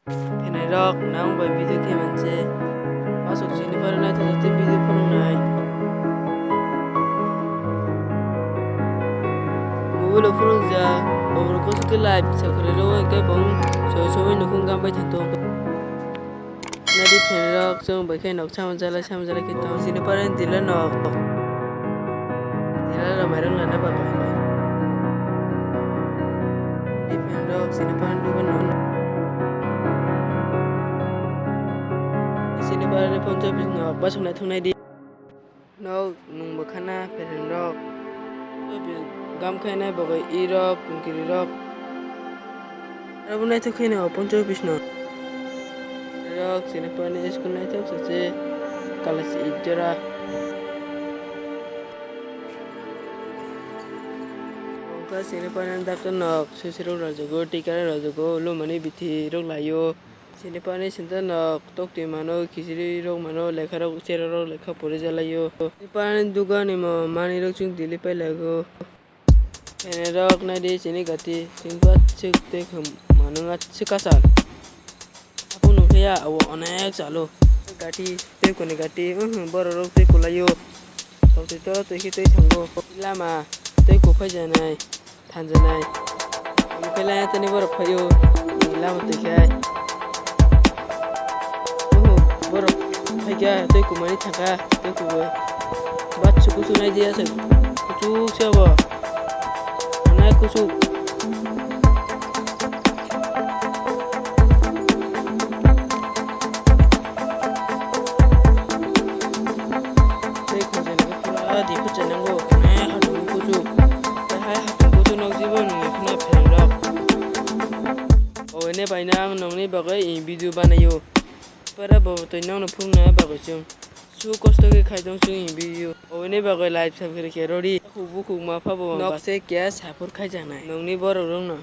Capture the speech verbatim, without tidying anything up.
Phainairok, nang bai video khe manse. Aswk chini pare naithotok tei video phunuknai. Mobile o phunukjak, oborok kosok khe live sakhwrwi rw khe bong soi soi nukhung gam bai thangtong. Nadi phainairok, chwng bai khe nok samajala samajala khe tong. Chini pare dila nok. Dila rok mairung lana bagwi. Nadi phainairok, chini pare dugan nok. Chini pare post office nok, basuk naithok nai di. Nok nwng bwkhana phereng rok. Gam khainai bagwi i rok, kungkiri rok. Abo naithok khaino post office no. Rok chini pare school naithok sachi class eight jora. Wngkha chini pare doctor nok sui sui rok rwjago, tika rok rwjago, lumani bithi rok laio. Chini pare center nok toktwi mano, khichiri rok mano, lekha rok, chera rok lekha pori jalaio. Chini pare dugani mo manwi rok chwng dili pailago. Phainairok naidi chini gati, chini bachwk tei khum manung achwk kachal. Aphuru nukliya abo onek chalo. Gati, tei kuni gati, uhmm, borok rok tei kulaio. Tokti to twi khe twi thango. Lama tei kuphai janai. Thanjanai. Bokhe laya tani borok phaio. Lama twi khai. Oho, borok phaikha, tei kumani thangkha, tei kubo. Bachwk kuchuk nai di aswk. Kuchuk se obo. Nai kuchuk. Tei khunjani pura di khuchanango, hwnwi hatung kuchuk. Tei hai hatung kuchuk nok jibo nungwi khna phereng rok. Oine baino ang nongni bagwi i video banaio. Para bo twi nokno phunukna bagwi chwng. Su kosto khe khai tong chwng i video. Oine bagwi live subscribe khe rodi. Bukhuk bukhuk ma phabo nok se kya support khaijaknai. Nongni borok rokno.